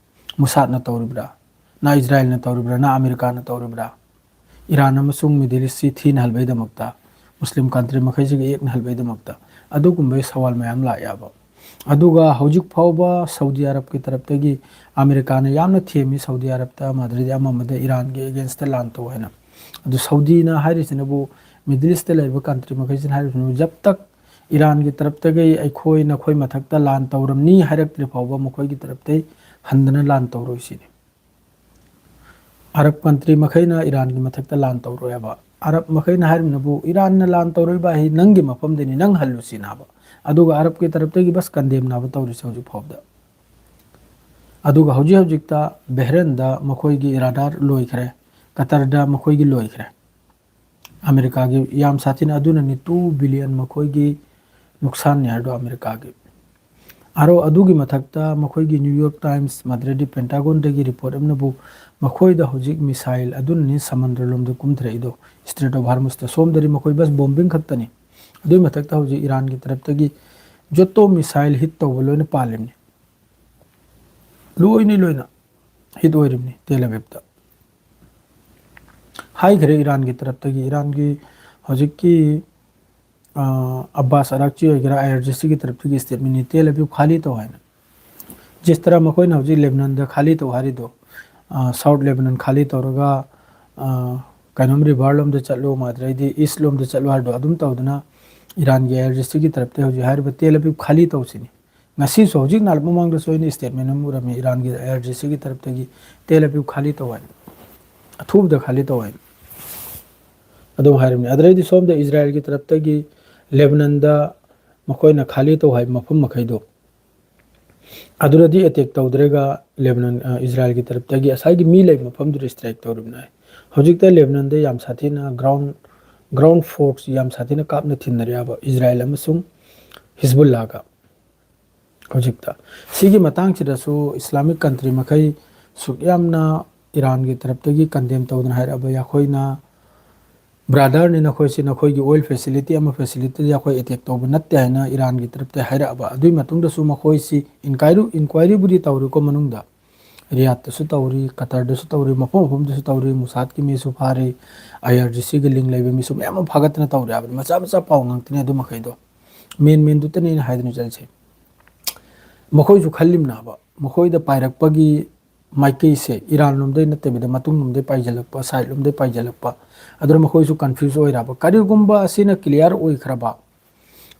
ꯃꯨꯁꯥꯗꯅ ꯇꯧꯔꯤꯕ꯭ꯔꯥ? ꯅ ꯏꯖꯔꯥꯏꯜꯅ ꯇꯧꯔꯤꯕ꯭ꯔꯥ? ꯅ ꯑꯃꯦꯔꯤꯀꯥꯅ ꯇꯧꯔꯤꯕ꯭ꯔꯥ? ꯏꯔꯥꯟ ꯑꯃꯁꯨꯡ Middle Eastꯁꯤ ꯊꯤꯅꯍꯜꯕꯩꯗꯃꯛꯇ, ꯃꯨꯁꯂꯤꯝ country ꯃꯈꯩꯁꯤꯒ ꯌꯦꯛꯅꯍꯜꯕꯩꯗꯃꯛꯇ ꯑꯗꯨꯒꯨꯝꯕꯒꯤ ꯁꯋꯥꯜ ꯃꯌꯥꯝ ꯂꯥꯛꯑꯦꯕ꯫ ꯑꯗꯨꯒ ꯍꯧꯖꯤꯛ ꯐꯥꯎꯕ ꯁꯥꯎꯗꯤ ꯑꯔꯕꯀꯤ ꯇꯔꯞꯇꯒꯤ ꯑꯃꯦꯔꯤꯀꯥꯅ ꯌꯥꯝꯅ ꯊꯦꯝꯃꯤ, ꯁꯥꯎꯗꯤ ꯑꯔꯕꯇ, ꯃꯥꯗ꯭ꯔꯗꯤ ꯑꯃ ꯑꯃꯗ ꯏꯔꯥꯟꯒꯤ againstꯇ ꯂꯥꯟ ꯇꯧ ꯍꯥꯏꯅ꯫ ꯑꯗꯨ ꯁꯥꯎꯗꯤꯅ ꯍꯥꯏꯔꯤꯁꯤꯅꯕꯨ, Middle Eastꯇ ꯂꯩꯔꯤꯕ country ꯃꯈꯩꯁꯤꯅ ꯍꯥꯏꯔꯤꯁꯤꯅꯕꯨ, ꯖꯕ ꯇꯛ ꯏꯔꯥꯟꯒꯤ ꯇꯔꯞꯇꯒꯤ ꯑꯩꯈꯣꯏ ꯅꯈꯣꯏ ꯃꯊꯛꯇ ꯂꯥꯟ ꯇꯧꯔꯝꯅꯤ ꯍꯥꯏꯔꯛꯇ꯭ꯔꯤ ꯐꯥꯎꯕ ꯃꯈꯣꯏꯒꯤ ꯇꯔꯞꯇꯩ ꯍꯟꯗꯅ ꯂꯥꯟ ꯇꯧꯔꯣꯏ ꯁꯤꯅꯤ꯫ ꯑꯔꯕ country ꯃꯈꯩꯅ ꯏꯔꯥꯟꯒꯤ ꯃꯊꯛꯇ ꯂꯥꯟ ꯇꯧꯔꯣꯏ ꯍꯥꯏꯕ꯫ ꯑꯔꯕ ꯃꯈꯩꯅ ꯍꯥꯏꯔꯤꯕꯅꯕꯨ, ꯏꯔꯥꯟꯅ ꯂꯥꯟ ꯇꯧꯔꯣꯏꯕ ꯍꯥꯏ ꯅꯪꯒꯤ ꯃꯐꯝꯗꯅꯤ, ꯅꯪ ꯍꯜꯂꯨ ꯁꯤꯅꯦꯕ꯫ ꯑꯗꯨꯒ ꯑꯔꯕꯀꯤ ꯇꯔꯞꯇꯒꯤ ꯕꯁ condemnꯅꯦꯕ ꯇꯧꯔꯤꯁꯦ ꯍꯧꯖꯤꯛ ꯐꯥꯎꯕꯗ꯫ ꯑꯗꯨꯒ ꯍꯧꯖꯤꯛ ꯍꯧꯖꯤꯛꯇ ꯕꯦꯍ꯭ꯔꯦꯟꯗ ꯃꯈꯣꯏꯒꯤ radar ꯂꯣꯏꯈ꯭ꯔꯦ, ꯀꯇꯔꯗ ꯃꯈꯣꯏꯒꯤ ꯂꯣꯏꯈ꯭ꯔꯦ꯫ ꯑꯃꯦꯔꯤꯀꯥꯒꯤ ꯌꯥꯝ ꯁꯥꯊꯤꯅ, ꯑꯗꯨꯅꯅꯤ two billion ꯃꯈꯣꯏꯒꯤ ꯅꯨꯡꯁꯥꯟꯅꯤ ꯍꯥꯏꯗꯣ ꯑꯃꯦꯔꯤꯀꯥꯒꯤ꯫ ꯑꯔꯣ, ꯑꯗꯨꯒꯤ ꯃꯊꯛꯇ ꯃꯈꯣꯏꯒꯤ New York Times, ꯃꯗ꯭ꯔꯗꯤ Pentagonꯗꯒꯤ report ꯑꯃꯅꯕꯨ ꯃꯈꯣꯏꯗ ꯍꯧꯖꯤꯛ missile ꯑꯗꯨꯅꯅꯤ ꯁꯃꯨꯗ꯭ꯔ ꯂꯣꯝꯗ ꯀꯨꯝꯊꯔꯛꯏꯗꯣ, Strait of Hormuzꯇ꯫ ꯁꯣꯝꯗꯗꯤ ꯃꯈꯣꯏ ꯕꯁ bombing ꯈꯛꯇꯅꯤ꯫ ꯑꯗꯨꯒꯤ ꯃꯊꯛꯇ ꯍꯧꯖꯤꯛ ꯏꯔꯥꯟꯒꯤ ꯇꯔꯞꯇꯒꯤ ꯖꯣꯇꯣ ꯃꯤꯁꯥꯏꯜ ꯍꯤꯠ ꯇꯧꯕ ꯂꯣꯏꯅ ꯄꯥꯜꯂꯤꯕꯅꯤ꯫ ꯂꯣꯏꯅ ꯂꯣꯏꯅ ꯍꯤꯠ ꯑꯣꯏꯔꯤꯕꯅꯤ ꯇꯦꯜ ꯑꯕꯤꯕꯇ꯫ ꯍꯥꯏꯈ꯭ꯔꯦ ꯏꯔꯥꯟꯒꯤ ꯇꯔꯞꯇꯒꯤ, ꯏꯔꯥꯟꯒꯤ ꯍꯧꯖꯤꯛꯀꯤ, ꯑ, ꯑꯕꯥꯁ ꯑꯔꯥꯛꯆꯤ ꯑꯣꯏꯒꯦꯔꯥ, ꯑꯥꯏ ꯑꯥꯔ ꯖꯤ ꯁꯤꯒꯤ ꯇꯔꯞꯇꯒꯤ ꯁ꯭ꯇꯦꯠꯃꯦꯟꯅꯤ, ꯇꯦꯜ ꯑꯕꯤꯕ ꯈꯥꯂꯤ ꯇꯧ ꯍꯥꯏꯅ꯫ ꯖꯤꯁ ꯇꯔꯥ ꯃꯈꯣꯏꯅ ꯍꯧꯖꯤꯛ ꯂꯦꯕꯅꯟꯗ ꯈꯥꯂꯤ ꯇꯧ ꯍꯥꯏꯔꯤꯗꯣ, ꯑ, ꯁꯥꯎꯠ ꯂꯦꯕꯅꯟ ꯈꯥꯂꯤ ꯇꯧꯔꯒ, ꯑ, ꯀꯩꯅꯣꯝ ꯔꯤꯚꯔ ꯂꯣꯝꯗ ꯆꯠꯂꯨ, ꯑꯗꯩꯗꯤ ꯏꯁ ꯂꯣꯝꯗ ꯆꯠꯂꯨ ꯍꯥꯏꯔꯗꯣ ꯑꯗꯨꯝ ꯇꯧꯗꯅ ꯏꯔꯥꯟꯒꯤ ꯑꯥꯏ ꯑꯥꯔ ꯖꯤ ꯁꯤꯒꯤ ꯇꯔꯞꯇ ꯍꯧꯖꯤꯛ ꯍꯥꯏꯔꯤꯕ ꯇꯦꯜ ꯑꯕꯤꯕ ꯈꯥꯂꯤ ꯇꯧꯁꯤꯅꯤ꯫ ꯉꯁꯤꯁꯨ ꯍꯧꯖꯤꯛ ꯅꯍꯥꯟ ꯃꯃꯥꯡꯗꯁꯨ ꯑꯩꯅ ꯁ꯭ꯇꯦꯠꯃꯦꯟ ꯑꯃ ꯎꯔꯝꯃꯤ, ꯏꯔꯥꯟꯒꯤ ꯑꯥꯏ ꯑꯥꯔ ꯖꯤ ꯁꯤꯒꯤ ꯇꯔꯞꯇꯒꯤ ꯇꯦꯜ ꯑꯕꯤꯕ ꯈꯥꯂꯤ ꯇꯧ ꯍꯥꯏꯅ, ꯑꯊꯨꯕꯗ ꯈꯥꯂꯤ ꯇꯧ ꯍꯥꯏꯅ ꯑꯗꯨꯝ ꯍꯥꯏꯔꯝꯃꯤ꯫ ꯑꯗꯨꯗꯩꯗꯤ ꯁꯣꯝꯗ ꯏꯖꯔꯥꯌꯦꯜꯒꯤ ꯇꯔꯞꯇꯒꯤ ꯂꯦꯕꯅꯟꯗ ꯃꯈꯣꯏꯅ ꯈꯥꯂꯤ ꯇꯧ ꯍꯥꯏꯕ ꯃꯐꯝ ꯃꯈꯩꯗꯣ, ꯑꯗꯨꯗꯗꯤ ꯑꯦꯇꯦꯛ ꯇꯧꯗ꯭ꯔꯒ ꯂꯦꯕꯅꯟ, ꯑ, ꯏꯖꯔꯥꯌꯦꯜꯒꯤ ꯇꯔꯞꯇꯒꯤ ꯉꯁꯥꯏꯒꯤ ꯃꯤ ꯂꯩꯕ ꯃꯐꯝꯗꯨꯗ ꯁ꯭ꯇ꯭ꯔꯥꯏꯛ ꯇꯧꯔꯤꯕꯅꯤ꯫ ꯍꯧꯖꯤꯛꯇ ꯂꯦꯕꯅꯟꯗ ꯌꯥꯝ ꯁꯥꯊꯤꯅ ꯒ꯭ꯔꯥꯎꯟ, ꯒ꯭ꯔꯥꯎꯟ ꯐꯣꯔꯁ ꯌꯥꯝ ꯁꯥꯊꯤꯅ ꯀꯥꯞꯅ ꯊꯤꯟꯅꯔꯦꯕ ꯏꯖꯔꯥꯌꯦꯜ ꯑꯃꯁꯨꯡ ꯍꯤꯖꯕꯨꯜꯂꯥꯒ꯫ ꯍꯧꯖꯤꯛꯇ ꯁꯤꯒꯤ ꯃꯇꯥꯡꯁꯤꯗꯁꯨ ꯏꯁꯂꯥꯃꯤꯛ ꯀꯟꯇ꯭ꯔꯤ ꯃꯈꯩ ꯁꯨꯛ ꯌꯥꯝꯅ ꯏꯔꯥꯟꯒꯤ ꯇꯔꯞꯇꯒꯤ ꯀꯟꯗꯦꯝ ꯇꯧꯗꯅ ꯍꯥꯏꯔꯛꯑꯕ, ꯑꯩꯈꯣꯏꯅ ꯕ꯭ꯔꯥꯗꯔꯅꯤ, ꯅꯈꯣꯏꯁꯤ ꯅꯈꯣꯏꯒꯤ ꯑꯣꯏꯜ ꯐꯦꯁꯤꯂꯤꯇꯤ ꯑꯃ ꯐꯦꯁꯤꯂꯤꯇꯤꯗ ꯑꯩꯈꯣꯏ ꯑꯦꯇꯦꯛ ꯇꯧꯕ ꯅꯠꯇꯦ ꯍꯥꯏꯅ ꯏꯔꯥꯟꯒꯤ ꯇꯔꯞꯇ ꯍꯥꯏꯔꯛꯑꯕ꯫ ꯑꯗꯨꯒꯤ ꯃꯇꯨꯡꯗꯁꯨ ꯃꯈꯣꯏꯁꯤ ꯏꯟꯀ꯭ꯋꯥꯏꯔꯤ, ꯏꯟꯀ꯭ꯋꯥꯏꯔꯤꯕꯨꯗꯤ ꯇꯧꯔꯤꯀꯣ ꯃꯅꯨꯡꯗ, ꯔꯤꯌꯥꯠꯇꯁꯨ ꯇꯧꯔꯤ, ꯀꯇꯔꯗꯁꯨ ꯇꯧꯔꯤ, ꯃꯐꯝ ꯃꯐꯝꯗꯁꯨ ꯇꯧꯔꯤ, ꯃꯨꯁꯥꯗꯀꯤ ꯃꯤꯁꯨ ꯐꯥꯔꯤ, ꯑꯥꯏ ꯑꯥꯔ ꯖꯤ ꯁꯤꯒꯤ ꯂꯤꯡ ꯂꯩꯕ ꯃꯤꯁꯨ ꯃꯌꯥꯝ ꯑꯃ ꯐꯥꯒꯠꯇꯅ ꯇꯧꯔꯤ ꯍꯥꯏꯕꯅꯤ꯫ ꯃꯆꯥ ꯃꯆꯥ ꯄꯥꯎ ꯉꯥꯛꯇꯅꯤ ꯑꯗꯨ ꯃꯈꯩꯗꯣ꯫ ꯃꯦꯟ ꯃꯦꯟꯗꯨꯇꯅꯤ ꯑꯩꯅ ꯍꯥꯏꯗꯨꯅ ꯆꯠꯂꯤꯁꯦ꯫ ꯃꯈꯣꯏꯁꯨ ꯈꯜꯂꯤꯕꯅꯦꯕ, ꯃꯈꯣꯏꯗ ꯄꯥꯏꯔꯛꯄꯒꯤ ꯃꯥꯏꯀꯩꯁꯦ ꯏꯔꯥꯟ ꯂꯣꯝꯗꯩ ꯅꯠꯇꯕꯤꯗ ꯃꯇꯨꯡ ꯂꯣꯝꯗꯩ ꯄꯥꯏꯁꯤꯜꯂꯛꯄ, ꯁꯥꯏꯠ ꯂꯣꯝꯗꯩ ꯄꯥꯏꯁꯤꯜꯂꯛꯄ꯫ ꯑꯗꯨꯅ ꯃꯈꯣꯏꯁꯨ ꯀꯟꯐ꯭ꯌꯨꯁ ꯑꯣꯏꯔꯕ꯫ ꯀꯔꯤꯒꯨꯝꯕ ꯑꯁꯤꯅ ꯀ꯭ꯂꯤꯌꯥꯔ ꯑꯣꯏꯈ꯭ꯔꯕ,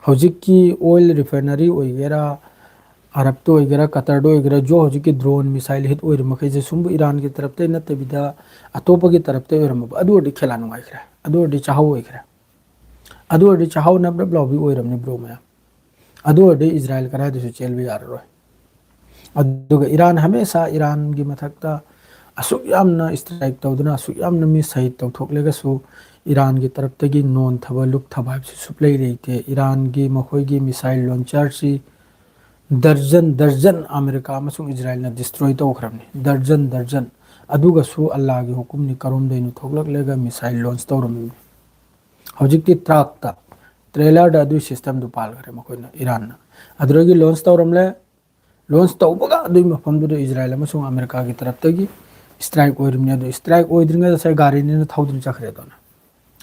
ꯍꯧꯖꯤꯛꯀꯤ ꯑꯣꯏꯜ ꯔꯤꯐꯥꯏꯅꯔꯤ ꯑꯣꯏꯒꯦꯔꯥ, ꯑꯔꯕꯇ ꯑꯣꯏꯒꯦꯔꯥ, ꯀꯇꯔꯗ ꯑꯣꯏꯒꯦꯔꯥ, ꯖꯣ ꯍꯧꯖꯤꯛꯀꯤ ꯗ꯭ꯔꯣꯟ ꯃꯤꯁꯥꯏꯜ ꯍꯤꯠ ꯑꯣꯏꯔꯤ ꯃꯈꯩꯁꯦ ꯁꯨꯝꯕ ꯏꯔꯥꯟꯒꯤ ꯇꯔꯞꯇꯩ ꯅꯠꯇꯕꯤꯗ ꯑꯇꯣꯞꯄꯒꯤ ꯇꯔꯞꯇꯩ ꯑꯣꯏꯔꯝꯃꯕ, ꯑꯗꯨ ꯑꯣꯏꯔꯗꯤ ꯈꯦꯂꯥ ꯅꯨꯡꯉꯥꯏꯈ꯭ꯔꯦ, ꯑꯗꯨ ꯑꯣꯏꯔꯗꯤ ꯆꯥꯍꯧ ꯑꯣꯏꯈ꯭ꯔꯦ꯫ ꯑꯗꯨ ꯑꯣꯏꯔꯗꯤ ꯆꯥꯍꯧ ꯅꯞ ꯅꯞ ꯂꯥꯎꯕꯤ ꯑꯣꯏꯔꯝꯅꯤ ꯕ꯭ꯔꯣ ꯃꯌꯥꯝ꯫ ꯑꯗꯨ ꯑꯣꯏꯔꯗꯤ ꯏꯖꯔꯥꯌꯦꯜ ꯀꯗꯥꯏꯗꯁꯨ ꯆꯦꯟꯕ ꯌꯥꯔꯔꯣꯏ꯫ ꯑꯗꯨꯒ ꯏꯔꯥꯟ ꯍꯃꯦꯁꯥ ꯏꯔꯥꯟꯒꯤ ꯃꯊꯛꯇ ꯑꯁꯨꯛ ꯌꯥꯝꯅ ꯁ꯭ꯇ꯭ꯔꯥꯏꯛ ꯇꯧꯗꯨꯅ ꯑꯁꯨꯛ ꯌꯥꯝꯅ ꯃꯤ ꯁꯍꯤꯗ ꯇꯧꯊꯣꯛꯂꯒꯁꯨ ꯏꯔꯥꯟꯒꯤ ꯇꯔꯞꯇꯒꯤ ꯅꯣꯟꯊꯕ ꯂꯨꯞꯊꯕ ꯍꯥꯏꯕꯁꯤ ꯁꯨꯛꯂꯩ ꯂꯩꯇꯦ꯫ ꯏꯔꯥꯟꯒꯤ ꯃꯈꯣꯏꯒꯤ ꯃꯤꯁꯥꯏꯜ ꯂꯣꯟꯆꯔꯁꯤ ꯗꯔꯖꯟ ꯗꯔꯖꯟ ꯑꯃꯦꯔꯤꯀꯥ ꯑꯃꯁꯨꯡ ꯏꯖꯔꯥꯌꯦꯜꯅ ꯗꯤꯁꯇ꯭ꯔꯣꯏ ꯇꯧꯈ꯭ꯔꯕꯅꯤ, ꯗꯔꯖꯟ ꯗꯔꯖꯟ꯫ ꯑꯗꯨꯒꯁꯨ ꯑꯜꯂꯥꯒꯤ ꯍꯨꯀꯨꯝꯅꯤ, ꯀꯔꯣꯝꯗꯩꯅꯣ ꯊꯣꯛꯂꯛꯂꯒ ꯃꯤꯁꯥꯏꯜ ꯂꯣꯟꯆ ꯇꯧꯔꯝꯃꯤꯕꯅꯤ꯫ ꯍꯧꯖꯤꯛꯇꯤ ꯇ꯭ꯔꯥꯛꯇ ꯇ꯭ꯔꯦꯂꯔꯗ ꯑꯗꯨꯒꯤ ꯁꯤꯁꯇꯦꯝꯗꯨ ꯄꯥꯜꯈ꯭ꯔꯦ ꯃꯈꯣꯏꯅ, ꯏꯔꯥꯟꯅ꯫ ꯑꯗꯨꯗꯒꯤ ꯂꯣꯟꯁ ꯇꯧꯔꯝꯂꯦ꯫ ꯂꯣꯟꯁ ꯇꯧꯕꯒ ꯑꯗꯨꯒꯤ ꯃꯐꯝꯗꯨꯗ ꯏꯖꯔꯥꯏꯜ ꯑꯃꯁꯨꯡ ꯑꯃꯦꯔꯤꯀꯥꯒꯤ ꯇꯔꯞꯇꯒꯤ ꯁ꯭ꯇ꯭ꯔꯥꯏꯛ ꯑꯣꯏꯔꯤꯕꯅꯤ꯫ ꯑꯗꯨ ꯁ꯭ꯇ꯭ꯔꯥꯏꯛ ꯑꯣꯏꯗ꯭ꯔꯤꯉꯩꯗ ꯉꯁꯥꯏ ꯒꯥꯔꯤꯅꯤꯅ ꯊꯧꯗꯨꯅ ꯆꯠꯈ꯭ꯔꯦ ꯑꯗꯨꯅ꯫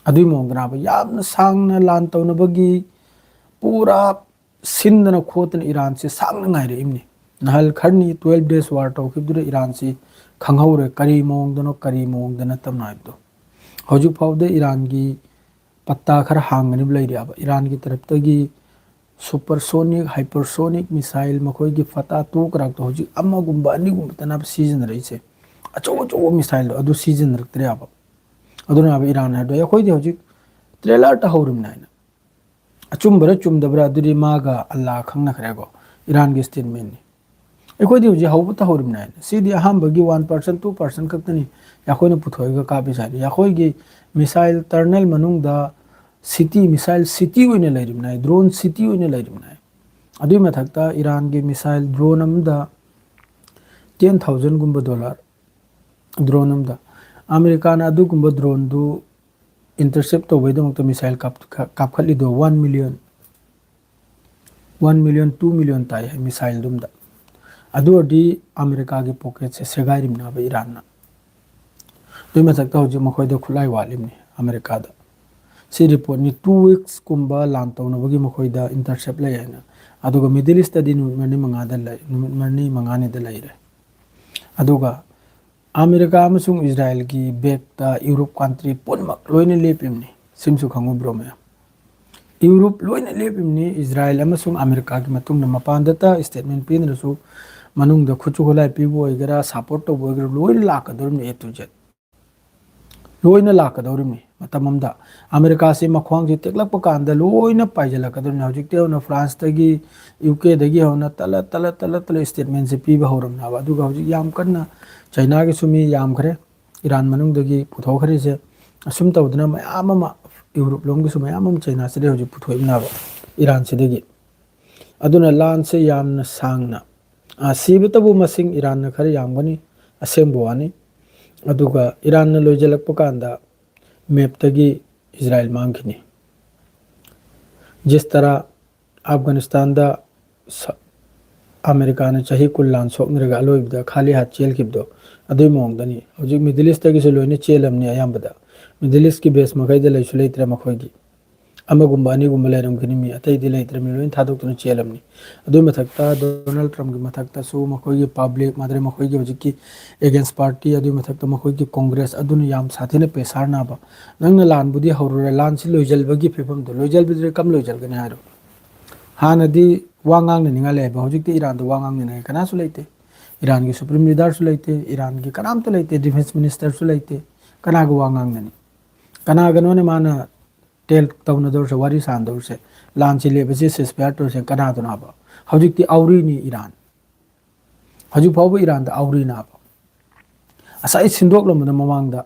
ꯑꯗꯨꯒꯤ ꯃꯑꯣꯡꯗꯅꯦꯕ ꯌꯥꯝꯅ ꯁꯥꯡꯅ ꯂꯥꯟ ꯇꯧꯅꯕꯒꯤ ꯄꯨꯔꯥ ꯁꯤꯟꯗꯅ ꯈꯣꯠꯇꯅ ꯏꯔꯥꯟꯁꯦ ꯁꯥꯡꯅ ꯉꯥꯏꯔꯛꯏꯕꯅꯤ꯫ ꯅꯍꯥꯜ ꯈꯔꯅꯤ twelve days war ꯇꯧꯈꯤꯕꯗꯨꯗ ꯏꯔꯥꯟꯁꯤ ꯈꯪꯍꯧꯔꯦ ꯀꯔꯤ ꯃꯑꯣꯡꯗꯅꯣ, ꯀꯔꯤ ꯃꯑꯣꯡꯗ ꯅꯠꯇꯕꯅꯣ ꯍꯥꯏꯕꯗꯣ꯫ ꯍꯧꯖꯤꯛ ꯐꯥꯎꯕꯗ ꯏꯔꯥꯟꯒꯤ ꯄꯠꯇꯥ ꯈꯔ ꯍꯥꯡꯒꯅꯤꯕ ꯂꯩꯔꯤꯑꯕ꯫ ꯏꯔꯥꯟꯒꯤ ꯇꯔꯞꯇꯒꯤ supersonic, hypersonic missile, ꯃꯈꯣꯏꯒꯤ ꯐꯇꯥ ꯇꯨ ꯀꯔꯥꯛꯇꯣ ꯍꯧꯖꯤꯛ ꯑꯃꯒꯨꯝꯕ ꯑꯅꯤꯒꯨꯝꯕꯇꯅꯦꯕ ꯁꯤꯖꯤꯟꯅꯔꯛꯏꯁꯦ꯫ ꯑꯆꯧ ꯑꯆꯧꯕ missileꯗꯣ ꯑꯗꯨ ꯁꯤꯖꯤꯟꯅꯔꯛꯇ꯭ꯔꯦꯕ꯫ ꯑꯗꯨꯅꯦꯕ ꯏꯔꯥꯟ ꯍꯥꯏꯕꯗꯣ ꯑꯩꯈꯣꯏꯗꯤ ꯍꯧꯖꯤꯛ ꯇ꯭ꯔꯦꯂꯔ ꯇꯥꯍꯧꯔꯤꯕꯅꯤ ꯍꯥꯏꯅ꯫ ꯑꯆꯨꯝꯕꯔ ꯆꯨꯝꯗꯕ꯭ꯔꯥ ꯑꯗꯨꯗꯤ ꯃꯥꯒ ꯑꯜꯂꯥ ꯈꯪꯅꯈ꯭ꯔꯦꯀꯣ, ꯏꯔꯥꯟꯒꯤ ꯁ꯭ꯇꯦꯠꯃꯦꯟꯅꯤ꯫ ꯑꯩꯈꯣꯏꯗꯤ ꯍꯧꯖꯤꯛ ꯍꯧꯕꯇ ꯍꯧꯔꯤꯕꯅꯤ ꯍꯥꯏꯅ꯫ ꯁꯤꯗꯤ ꯑꯍꯥꯟꯕꯒꯤ one percent, two percent ꯈꯛꯇꯅꯤ ꯑꯩꯈꯣꯏꯅ ꯄꯨꯊꯣꯛꯑꯒ ꯀꯥꯞꯄꯤꯁꯦ ꯍꯥꯏꯗꯤ꯫ ꯑꯩꯈꯣꯏꯒꯤ missile tunnel ꯃꯅꯨꯡꯗ city, missile city ꯑꯣꯏꯅ ꯂꯩꯔꯤꯕꯅꯤ ꯍꯥꯏ, drone city ꯑꯣꯏꯅ ꯂꯩꯔꯤꯕꯅꯤ ꯍꯥꯏ꯫ ꯑꯗꯨꯒꯤ ꯃꯊꯛꯇ ꯏꯔꯥꯟꯒꯤ missile drone ꯑꯃꯗ ten thousandꯒꯨꯝꯕ dollar, drone ꯑꯃꯗ꯫ ꯑꯃꯦꯔꯤꯀꯥꯅ ꯑꯗꯨꯒꯨꯝꯕ droneꯗꯨ intercept ꯇꯧꯕꯩꯗꯃꯛꯇ missile ꯀꯥꯞ-, ꯀꯥꯞꯈꯠꯂꯤꯗꯣ one million, one million, two million ꯇꯥꯏ ꯍꯥꯏ missileꯗꯨꯝꯗ꯫ ꯑꯗꯨ ꯑꯣꯏꯔꯗꯤ ꯑꯃꯦꯔꯤꯀꯥꯒꯤ pocketꯁꯦ ꯁꯦꯒꯥꯏꯔꯤꯕꯅꯦꯕ ꯏꯔꯥꯟꯅ꯫ ꯑꯗꯨꯏ ꯃꯊꯛꯇ ꯍꯧꯖꯤꯛ ꯃꯈꯣꯏꯗ ꯈꯨꯠꯂꯥꯏ ꯋꯥꯠꯂꯤꯕꯅꯤ ꯑꯃꯦꯔꯤꯀꯥꯗ꯫ ꯁꯤ reportꯅꯤ, two weeksꯀꯨꯝꯕ ꯂꯥꯟ ꯇꯧꯅꯕꯒꯤ ꯃꯈꯣꯏꯗ intercept ꯂꯩ ꯍꯥꯏꯅ꯫ ꯑꯗꯨꯒ Middle Eastꯇꯗꯤ ꯅꯨꯃꯤꯠ ꯃꯔꯤ ꯃꯉꯥꯗ ꯂꯩ, ꯅꯨꯃꯤꯠ ꯃꯔꯤ ꯃꯉꯥꯅꯤꯗ ꯂꯩꯔꯦ꯫ ꯑꯗꯨꯒ ꯑꯃꯦꯔꯤꯀꯥ ꯑꯃꯁꯨꯡ ꯏꯖꯔꯥꯏꯜꯒꯤ backꯇ Europe country ꯄꯨꯝꯅꯃꯛ ꯂꯣꯏꯅ ꯂꯦꯞꯄꯤꯕꯅꯤ꯫ ꯁꯤꯃꯁꯨ ꯈꯪꯍꯧꯕ꯭ꯔꯣ ꯃꯌꯥꯝ? Europe ꯂꯣꯏꯅ ꯂꯦꯞꯄꯤꯕꯅꯤ꯫ ꯏꯖꯔꯥꯏꯜ ꯑꯃꯁꯨꯡ ꯑꯃꯦꯔꯤꯀꯥꯒꯤ ꯃꯇꯨꯡꯗ ꯃꯄꯥꯟꯗꯇ statement ꯄꯤꯗ꯭ꯔꯁꯨ ꯃꯅꯨꯡꯗ ꯈꯨꯠꯁꯨ ꯈꯨꯠꯂꯥꯏ ꯄꯤꯕ ꯑꯣꯏꯒꯦꯔꯥ, support ꯇꯧꯕ ꯑꯣꯏꯒꯦꯔꯥ, ꯂꯣꯏꯅ ꯂꯥꯛꯀꯗꯧꯔꯤꯕꯅꯤ A to Z꯫ ꯂꯣꯏꯅ ꯂꯥꯛꯀꯗꯧꯔꯤꯕꯅꯤ꯫ ꯃꯇꯝ ꯑꯃꯗ ꯑꯃꯦꯔꯤꯀꯥꯁꯤ ꯃꯈ꯭ꯋꯥꯡꯁꯤ ꯇꯦꯛꯂꯛꯄ ꯀꯥꯟꯗ ꯂꯣꯏꯅ ꯄꯥꯏꯁꯤꯜꯂꯛꯀꯗꯧꯔꯤꯕꯅꯤ꯫ ꯍꯧꯖꯤꯛꯇꯤ ꯍꯧꯅ ꯐ꯭ꯔꯥꯟꯁꯇꯒꯤ, ꯌꯨ ꯀꯦꯗꯒꯤ ꯍꯧꯅ ꯇꯂ ꯇꯂ ꯇꯂ ꯇꯂ statementꯁꯦ ꯄꯤꯕ ꯍꯧꯔꯝꯅꯦꯕ꯫ ꯑꯗꯨꯒ ꯍꯧꯖꯤꯛ ꯌꯥꯝ ꯀꯟꯅ ꯆꯩꯅꯥꯒꯤꯁꯨ ꯃꯤ ꯌꯥꯝꯈ꯭ꯔꯦ꯫ ꯏꯔꯥꯟ ꯃꯅꯨꯡꯗꯒꯤ ꯄꯨꯊꯣꯛꯈ꯭ꯔꯤꯁꯦ꯫ ꯑꯁꯨꯝ ꯇꯧꯗꯅ ꯃꯌꯥꯝ ꯑꯃ ꯌꯨꯔꯣꯞ ꯂꯣꯝꯒꯤꯁꯨ ꯃꯌꯥꯝ ꯑꯃ ꯆꯩꯅꯥꯁꯤꯗꯒꯤ ꯍꯧꯖꯤꯛ ꯄꯨꯊꯣꯛꯏꯕꯅꯦꯕ, ꯏꯔꯥꯟꯁꯤꯗꯒꯤ꯫ ꯑꯗꯨꯅ ꯂꯥꯟꯁꯦ ꯌꯥꯝꯅ ꯁꯥꯡꯅ, ꯑ, ꯁꯤꯕꯇꯕꯨ ꯃꯁꯤꯡ ꯏꯔꯥꯟꯅ ꯈꯔ ꯌꯥꯝꯒꯅꯤ, ꯑꯁꯦꯡꯕ ꯋꯥꯅꯤ꯫ ꯑꯗꯨꯒ ꯏꯔꯥꯟꯅ ꯂꯣꯏꯁꯤꯜꯂꯛꯄ ꯀꯥꯟꯗ mapꯇꯒꯤ ꯏꯖꯔꯥꯏꯜ ꯃꯥꯡꯈꯤꯅꯤ꯫ ꯖꯤꯁ ꯇꯔꯥ ꯑꯐꯒꯥꯅꯤꯁꯇꯥꯟꯗ ꯁ-, ꯑꯃꯦꯔꯤꯀꯥꯅ ꯆꯍꯤ ꯀꯨꯟ ꯂꯥꯟ ꯁꯣꯛꯅꯔꯒ ꯑꯂꯣꯏꯕꯗ ꯈꯥꯂꯤ ꯍꯥꯠ ꯆꯦꯜꯈꯤꯕꯗꯣ, ꯑꯗꯨꯒꯤ ꯃꯑꯣꯡꯗꯅꯤ꯫ ꯍꯧꯖꯤꯛ ꯃꯤꯗꯜ ꯏꯁꯇꯒꯤꯁꯨ ꯂꯣꯏꯅ ꯆꯦꯜꯂꯝꯅꯤ꯫ ꯑꯌꯥꯝꯕꯗ ꯃꯤꯗꯜ ꯏꯁꯀꯤ ꯕꯦꯁ ꯃꯈꯩꯗ ꯂꯩꯁꯨ ꯂꯩꯇ꯭ꯔꯦ ꯃꯈꯣꯏꯒꯤ꯫ ꯑꯃꯒꯨꯝꯕ ꯑꯅꯤꯒꯨꯝꯕ ꯂꯩꯔꯝꯒꯅꯤ, ꯃꯤ ꯑꯇꯩꯗꯤ ꯂꯩꯇ꯭ꯔꯦ, ꯃꯤ ꯂꯣꯏꯅ ꯊꯥꯗꯣꯛꯇꯨꯅ ꯆꯦꯜꯂꯝꯅꯤ꯫ ꯑꯗꯨꯒꯤ ꯃꯊꯛꯇ ꯗꯣꯅꯥꯜꯗ ꯇ꯭ꯔꯝꯞꯀꯤ ꯃꯊꯛꯇꯁꯨ ꯃꯈꯣꯏꯒꯤ ꯄꯕ꯭ꯂꯤꯛ, ꯃꯗꯨꯗꯩ ꯃꯈꯣꯏꯒꯤ ꯍꯧꯖꯤꯛꯀꯤ ꯑꯦꯒꯦꯟꯁ ꯄꯥꯔꯇꯤ, ꯑꯗꯨꯒꯤ ꯃꯊꯛꯇ ꯃꯈꯣꯏꯒꯤ ꯀꯣꯡꯒ꯭ꯔꯦꯁ ꯑꯗꯨꯅ ꯌꯥꯝ ꯁꯥꯊꯤꯅ ꯄ꯭ꯔꯦꯁꯥꯔ ꯅꯥꯕ꯫ ꯅꯪꯅ ꯂꯥꯟꯕꯨꯗꯤ ꯍꯧꯔꯨꯔꯦ, ꯂꯥꯟꯁꯤ ꯂꯣꯏꯁꯤꯟꯕꯒꯤ ꯐꯤꯕꯝꯗꯣ, ꯂꯣꯏꯁꯤꯟꯕꯗꯨꯗꯤ ꯀꯝ ꯂꯣꯏꯁꯤꯟꯒꯅꯤ ꯍꯥꯏꯔꯣ? ꯍꯥꯟꯅꯗꯤ ꯋꯥ ꯉꯥꯡꯅꯅꯤꯡꯉꯥꯏ ꯂꯩꯌꯦꯕ, ꯍꯧꯖꯤꯛꯇꯤ ꯏꯔꯥꯟꯗ ꯋꯥ ꯉꯥꯡꯅꯤꯡꯉꯥꯏ ꯀꯅꯥꯁꯨ ꯂꯩꯇꯦ꯫ ꯏꯔꯥꯟꯒꯤ ꯁꯨꯄ꯭ꯔꯤꯝ ꯂꯤꯗꯔꯁꯨ ꯂꯩꯇꯦ, ꯏꯔꯥꯟꯒꯤ ꯀꯅꯥꯝꯇ ꯂꯩꯇꯦ, ꯗꯤꯐꯦꯟꯁ ꯃꯤꯅꯤꯁꯇꯔꯁꯨ ꯂꯩꯇꯦ꯫ ꯀꯅꯥꯒ ꯋꯥ ꯉꯥꯡꯅꯅꯤ? ꯀꯅꯥꯒꯅꯣꯅꯦ ꯃꯥꯅ ꯇꯦꯜ ꯇꯧꯅꯗꯧꯔꯤꯁꯦ, ꯋꯥꯔꯤ ꯁꯥꯟꯅꯗꯧꯔꯤꯁꯦ? ꯂꯥꯟꯁꯤ ꯂꯦꯞꯄꯁꯤ, ꯁꯤꯁ ꯐꯌꯥꯔ ꯇꯧꯔꯁꯦ ꯀꯅꯥꯗꯅꯣꯕ? ꯍꯧꯖꯤꯛꯇꯤ ꯑꯧꯔꯤꯅꯤ ꯏꯔꯥꯟ꯫ ꯍꯧꯖꯤꯛ ꯐꯥꯎꯕ ꯏꯔꯥꯟꯗ ꯑꯧꯔꯤꯅꯥꯕ꯫ ꯉꯁꯥꯏ ꯁꯤꯟꯗꯣꯛꯂꯝꯕꯗ ꯃꯃꯥꯡꯗ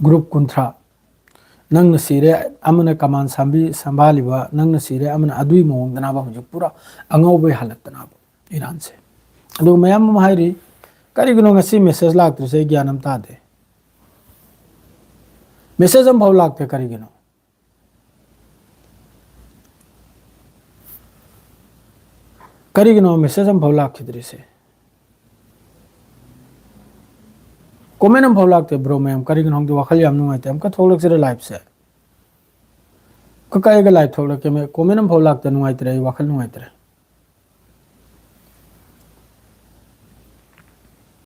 ꯒ꯭ꯔꯨꯞ ꯀꯨꯟꯊ꯭ꯔꯥ, ꯅꯪꯅ ꯁꯤꯔꯦ, ꯑꯃꯅ ꯀꯃꯥꯟ ꯁꯥꯝꯕꯤ-, ꯁꯝꯕꯥꯜꯂꯤꯕ, ꯅꯪꯅ ꯁꯤꯔꯦ, ꯑꯃꯅ ꯑꯗꯨꯒꯤ ꯃꯑꯣꯡꯗꯅꯥꯕ ꯍꯧꯖꯤꯛ ꯄꯨꯔꯥ ꯑꯉꯧꯕꯩ ꯍꯥꯂꯠꯇꯅꯥꯕ ꯏꯔꯥꯟꯁꯦ꯫ ꯑꯗꯨꯒ ꯃꯌꯥꯝ ꯑꯃ ꯍꯥꯏꯔꯤ, ꯀꯔꯤꯒꯤꯅꯣ ꯉꯁꯤ ꯃꯦꯁꯦꯖ ꯂꯥꯛꯇ꯭ꯔꯤꯁꯦ? ꯑꯩ ꯒ꯭ꯌꯥꯟ ꯑꯃ ꯇꯥꯗꯦ꯫ ꯃꯦꯁꯦꯖ ꯑꯃꯐꯥꯎ ꯂꯥꯛꯇꯦ ꯀꯔꯤꯒꯤꯅꯣ? ꯀꯔꯤꯒꯤꯅꯣ ꯃꯦꯁꯦꯖ ꯑꯃꯐꯥꯎ ꯂꯥꯛꯈꯤꯗ꯭ꯔꯤꯁꯦ? ꯀꯣꯃꯦꯟ ꯑꯃꯐꯥꯎ ꯂꯥꯛꯇꯦ ꯕ꯭ꯔꯣ ꯃꯌꯥꯝ, ꯀꯔꯤꯒꯤꯅꯣ ꯈꯪꯗꯦ, ꯋꯥꯈꯜ ꯌꯥꯝ ꯅꯨꯡꯉꯥꯏꯇꯦ꯫ ꯑꯃꯨꯛꯀ ꯊꯣꯛꯂꯛꯁꯤꯔ ꯂꯥꯏꯞꯁꯦ? ꯀ-, ꯀꯥꯏꯒ ꯂꯥꯏꯞ ꯊꯣꯛꯂꯛꯀꯦ? ꯃꯦ-, ꯀꯣꯃꯦꯟ ꯑꯃꯐꯥꯎ ꯂꯥꯛꯇꯦ, ꯅꯨꯡꯉꯥꯏꯇ꯭ꯔꯦ, ꯑꯩ ꯋꯥꯈꯜ ꯅꯨꯡꯉꯥꯏꯇ꯭ꯔꯦ꯫